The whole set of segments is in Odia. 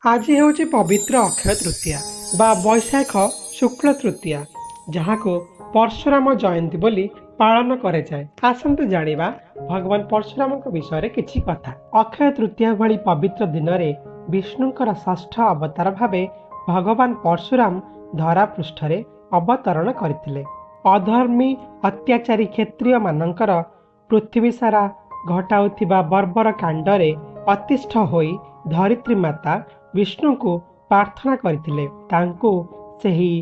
ଆଜି ହେଉଛି ପବିତ୍ର ଅକ୍ଷୟ ତୃତୀୟା ବା ବୈଶାଖ ଶୁକ୍ଳ ତୃତୀୟା, ଯାହାକୁ ପରଶୁରାମ ଜୟନ୍ତୀ ବୋଲି ପାଳନ କରାଯାଏ। ଆସନ୍ତୁ ଜାଣିବା ଭଗବାନ ପରଶୁରାମଙ୍କ ବିଷୟରେ କିଛି କଥା। ଅକ୍ଷୟ ତୃତୀୟା ଭଳି ପବିତ୍ର ଦିନରେ ବିଷ୍ଣୁଙ୍କର ଷଷ୍ଠ ଅବତାର ଭାବେ ଭଗବାନ ପରଶୁରାମ ଧରା ପୃଷ୍ଠରେ ଅବତରଣ କରିଥିଲେ। ଅଧର୍ମୀ ଅତ୍ୟାଚାରୀ କ୍ଷତ୍ରିୟମାନଙ୍କର ପୃଥିବୀ ସାରା ଘଟାଉଥିବା ବର୍ବର କାଣ୍ଡରେ ଅତିଷ୍ଠ ହୋଇ ଧରିତ୍ରୀ ମାତା ବିଷ୍ଣୁଙ୍କୁ ପ୍ରାର୍ଥନା କରିଥିଲେ ତାଙ୍କୁ ସେହି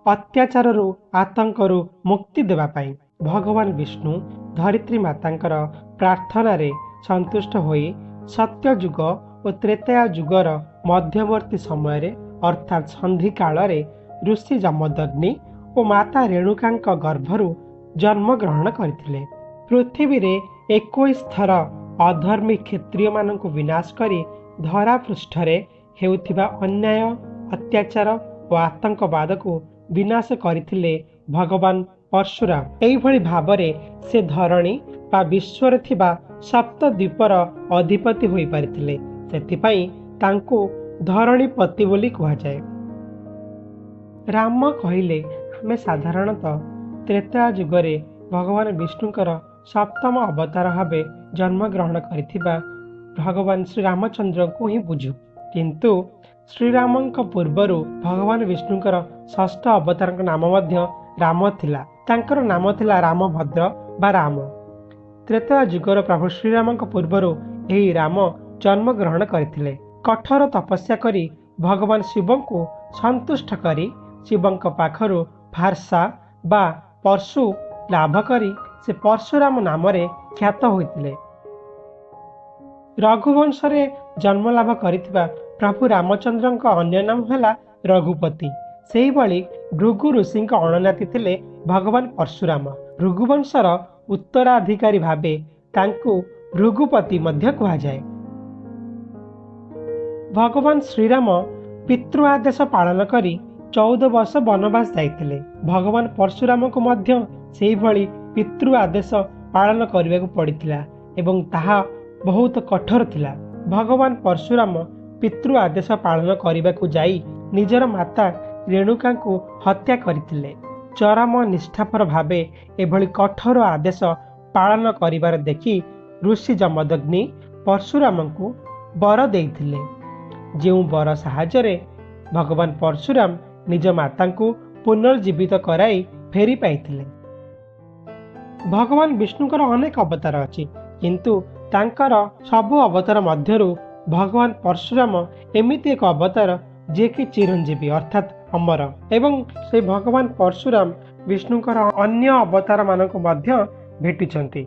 ଅତ୍ୟାଚାରରୁ, ଆତଙ୍କରୁ ମୁକ୍ତି ଦେବା ପାଇଁ। ଭଗବାନ ବିଷ୍ଣୁ ଧରିତ୍ରୀ ମାତାଙ୍କର ପ୍ରାର୍ଥନାରେ ସନ୍ତୁଷ୍ଟ ହୋଇ ସତ୍ୟଯୁଗ ଓ ତ୍ରେତୟା ଯୁଗର ମଧ୍ୟବର୍ତ୍ତୀ ସମୟରେ, ଅର୍ଥାତ୍ ସନ୍ଧି କାଳରେ, ଋଷି ଯମଦଗ୍ନି ଓ ମାତା ରେଣୁକାଙ୍କ ଗର୍ଭରୁ ଜନ୍ମଗ୍ରହଣ କରିଥିଲେ। ପୃଥିବୀରେ 21 ଥର ଅଧର୍ମୀ କ୍ଷତ୍ରିୟମାନଙ୍କୁ ବିନାଶ କରି ଧରା ପୃଷ୍ଠରେ ହେଉଥିବା ଅନ୍ୟାୟ, ଅତ୍ୟାଚାର ଓ ଆତଙ୍କବାଦକୁ ବିନାଶ କରିଥିଲେ ଭଗବାନ ପରଶୁରାମ। ଏହିଭଳି ଭାବରେ ସେ ଧରଣୀ ବା ବିଶ୍ୱରେ ଥିବା ସପ୍ତଦ୍ୱୀପର ଅଧିପତି ହୋଇପାରିଥିଲେ। ସେଥିପାଇଁ ତାଙ୍କୁ ଧରଣୀପତି ବୋଲି କୁହାଯାଏ। ରାମ କହିଲେ ଆମେ ସାଧାରଣତଃ ତ୍ରେତୟା ଯୁଗରେ ଭଗବାନ ବିଷ୍ଣୁଙ୍କର ସପ୍ତମ ଅବତାର ଭାବେ ଜନ୍ମଗ୍ରହଣ କରିଥିବା ଭଗବାନ ଶ୍ରୀରାମଚନ୍ଦ୍ରଙ୍କୁ ହିଁ ବୁଝୁ। କିନ୍ତୁ ଶ୍ରୀରାମଙ୍କ ପୂର୍ବରୁ ଭଗବାନ ବିଷ୍ଣୁଙ୍କର ଷଷ୍ଠ ଅବତାରଙ୍କ ନାମ ମଧ୍ୟ ରାମ ଥିଲା। ତାଙ୍କର ନାମ ଥିଲା ରାମଭଦ୍ର ବା ରାମ। ତ୍ରେତୟା ଯୁଗର ପ୍ରଭୁ ଶ୍ରୀରାମଙ୍କ ପୂର୍ବରୁ ଏହି ରାମ ଜନ୍ମଗ୍ରହଣ କରିଥିଲେ। କଠୋର ତପସ୍ୟା କରି ଭଗବାନ ଶିବଙ୍କୁ ସନ୍ତୁଷ୍ଟ କରି ଶିବଙ୍କ ପାଖରୁ ଫାର୍ସା ବା ପରଶୁ ଲାଭ କରି ସେ ପରଶୁରାମ ନାମରେ ଖ୍ୟାତ ହୋଇଥିଲେ। ରଘୁବଂଶରେ ଜନ୍ମଲାଭ କରିଥିବା ପ୍ରଭୁ ରାମଚନ୍ଦ୍ରଙ୍କ ଅନ୍ୟ ନାମ ହେଲା ରଘୁପତି। ସେହିଭଳି ଭୃଗୁ ଋଷିଙ୍କ ଅଣନାତି ଥିଲେ ଭଗବାନ ପରଶୁରାମ। ଭୃଗୁବଂଶର ଉତ୍ତରାଧିକାରୀ ଭାବେ ତାଙ୍କୁ ଭୃଗୁପତି ମଧ୍ୟ କୁହାଯାଏ। ଭଗବାନ ଶ୍ରୀରାମ ପିତୃ ଆଦେଶ ପାଳନ କରି 14 ବର୍ଷ ବନବାସ ଯାଇଥିଲେ। ଭଗବାନ ପରଶୁରାମଙ୍କୁ ମଧ୍ୟ ସେହିଭଳି ପିତୃ ଆଦେଶ ପାଳନ କରିବାକୁ ପଡ଼ିଥିଲା ଏବଂ ତାହା ବହୁତ କଠୋର ଥିଲା। ଭଗବାନ ପରଶୁରାମ ପିତୃ ଆଦେଶ ପାଳନ କରିବାକୁ ଯାଇ ନିଜର ମାତା ରେଣୁକାଙ୍କୁ ହତ୍ୟା କରିଥିଲେ। ଚରମ ନିଷ୍ଠାପର ଭାବେ ଏଭଳି କଠୋର ଆଦେଶ ପାଳନ କରିବାର ଦେଖି ଋଷି ଯମଦଗ୍ନି ପରଶୁରାମଙ୍କୁ ବର ଦେଇଥିଲେ, ଯେଉଁ ବର ସାହାଯ୍ୟରେ ଭଗବାନ ପରଶୁରାମ ନିଜ ମାତାଙ୍କୁ ପୁନର୍ଜୀବିତ କରାଇ ଫେରି ପାଇଥିଲେ। ଭଗବାନ ବିଷ୍ଣୁଙ୍କର ଅନେକ ଅବତାର ଅଛି, କିନ୍ତୁ ତାଙ୍କର ସବୁ ଅବତାର ମଧ୍ୟରୁ ଭଗବାନ ପରଶୁରାମ ଏମିତି ଏକ ଅବତାର ଯିଏକି ଚିରଞ୍ଜୀବୀ, ଅର୍ଥାତ୍ ଅମର। ଏବଂ ସେ ଭଗବାନ ପରଶୁରାମ ବିଷ୍ଣୁଙ୍କର ଅନ୍ୟ ଅବତାରମାନଙ୍କୁ ମଧ୍ୟ ଭେଟିଛନ୍ତି।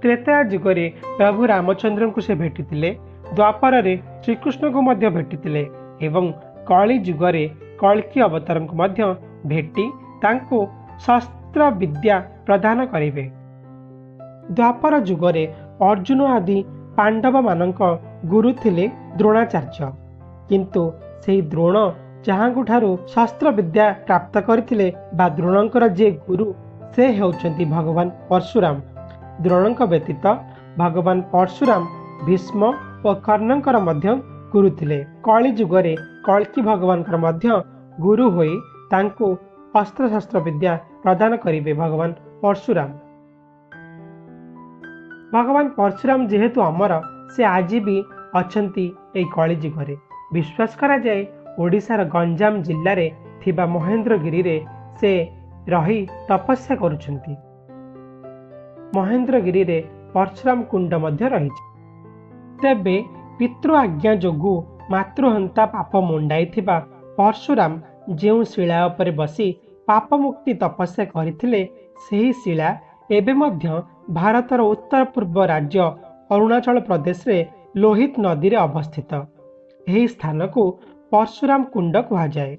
ତ୍ରେତୟା ଯୁଗରେ ପ୍ରଭୁ ରାମଚନ୍ଦ୍ରଙ୍କୁ ସେ ଭେଟିଥିଲେ, ଦ୍ୱାପରରେ ଶ୍ରୀକୃଷ୍ଣଙ୍କୁ ମଧ୍ୟ ଭେଟିଥିଲେ ଏବଂ କଳି ଯୁଗରେ କଳ୍କୀ ଅବତାରଙ୍କୁ ମଧ୍ୟ ଭେଟି ତାଙ୍କୁ ଶସ୍ତ୍ର ବିଦ୍ୟା ପ୍ରଦାନ କରିବେ। ଦ୍ୱାପର ଯୁଗରେ ଅର୍ଜୁନ ଆଦି ପାଣ୍ଡବମାନଙ୍କ ଗୁରୁ ଥିଲେ ଦ୍ରୋଣାଚାର୍ଯ୍ୟ। କିନ୍ତୁ ସେହି ଦ୍ରୋଣ ଯାହାଙ୍କ ଠାରୁ ଶସ୍ତ୍ର ବିଦ୍ୟା ପ୍ରାପ୍ତ କରିଥିଲେ ବା ଦ୍ରୋଣଙ୍କର ଯିଏ ଗୁରୁ, ସେ ହେଉଛନ୍ତି ଭଗବାନ ପରଶୁରାମ। ଦ୍ରୋଣଙ୍କ ବ୍ୟତୀତ ଭଗବାନ ପରଶୁରାମ ଭୀଷ୍ମ ଓ କର୍ଣ୍ଣଙ୍କର ମଧ୍ୟ ଗୁରୁ ଥିଲେ। କଳି ଯୁଗରେ କଳ୍କୀ ଭଗବାନଙ୍କର ମଧ୍ୟ ଗୁରୁ ହୋଇ ତାଙ୍କୁ ଅସ୍ତ୍ରଶସ୍ତ୍ର ବିଦ୍ୟା ପ୍ରଦାନ କରିବେ ଭଗବାନ ପରଶୁରାମ। ଭଗବାନ ପରଶୁରାମ ଯେହେତୁ ଅମର, ସେ ଆଜି ବି ଅଛନ୍ତି ଏଇ କଳି ଯୁଗରେ। ବିଶ୍ୱାସ କରାଯାଏ ଓଡ଼ିଶାର ଗଞ୍ଜାମ ଜିଲ୍ଲାରେ ଥିବା ମହେନ୍ଦ୍ରଗିରିରେ ସେ ରହି ତପସ୍ୟା କରୁଛନ୍ତି। ମହେନ୍ଦ୍ରଗିରିରେ ପରଶୁରାମ କୁଣ୍ଡ ମଧ୍ୟ ରହିଛି। ତେବେ ପିତୃ ଆଜ୍ଞା ଯୋଗୁଁ ମାତୃହନ୍ତା ପାପ ମୁଣ୍ଡାଇଥିବା ପରଶୁରାମ ଯେଉଁ ଶିଳା ଉପରେ ବସି ପାପମୁକ୍ତି ତପସ୍ୟା କରିଥିଲେ, ସେହି ଶିଳା ଏବେ ମଧ୍ୟ ଭାରତର ଉତ୍ତର ପୂର୍ବ ରାଜ୍ୟ ଅରୁଣାଚଳ ପ୍ରଦେଶରେ ଲୋହିତ ନଦୀରେ ଅବସ୍ଥିତ। ଏହି ସ୍ଥାନକୁ ପରଶୁରାମ କୁଣ୍ଡ କୁହାଯାଏ।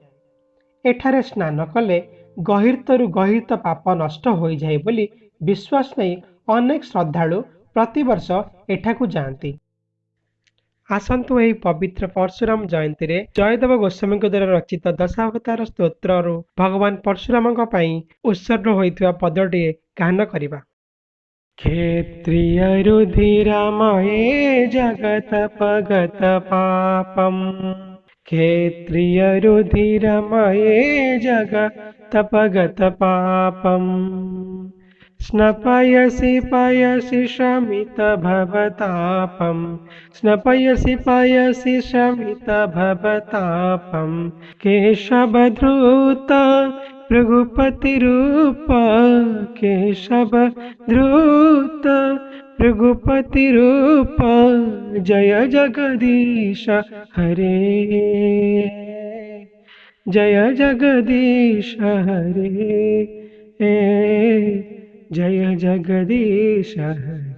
ଏଠାରେ ସ୍ନାନ କଲେ ଗହିରତରୁ ଗହିରତ ପାପ ନଷ୍ଟ ହୋଇଯାଏ ବୋଲି ବିଶ୍ୱାସ ନେଇ ଅନେକ ଶ୍ରଦ୍ଧାଳୁ ପ୍ରତିବର୍ଷ ଏଠାକୁ ଯାଆନ୍ତି। ଆସନ୍ତୁ ଏହି ପବିତ୍ର ପରଶୁରାମ ଜୟନ୍ତୀରେ ଜୟଦେବ ଗୋସ୍ୱାମୀଙ୍କ ଦ୍ୱାରା ରଚିତ ଦଶାବତାର ସ୍ତୋତ୍ରରୁ ଭଗବାନ ପରଶୁରାମଙ୍କ ପାଇଁ ଉତ୍ସର୍ଗ ହୋଇଥିବା ପଦଟିଏ ଗାନ କରିବା। କ୍ଷତ୍ରିୟ ରୁଧିରାମୟେ ଜଗତ ପଗତ ପାପମ୍। କ୍ଷେତ୍ରିୟ ରୁଧିରମୟେ ଜଗତପଗତ ପାପମ୍ ସ୍ନପୟସି ପୟସି ଶମିତ ଭବତାପମ୍ ସ୍ନପୟସି ପୟସି ଶମିତ ଭବତାପମ୍। କେଶବଧୃତ ଭୃଗୁପତି ରୂପ, କେଶବ ଧୃତ ଭୃଗୁପତି ରୂପ, ଜୟ ଜଗଦୀଶ ହରେ, ଜୟ ଜଗଦୀଶ ହରେ, ଜୟ ଜଗଦୀଶ ହରେ।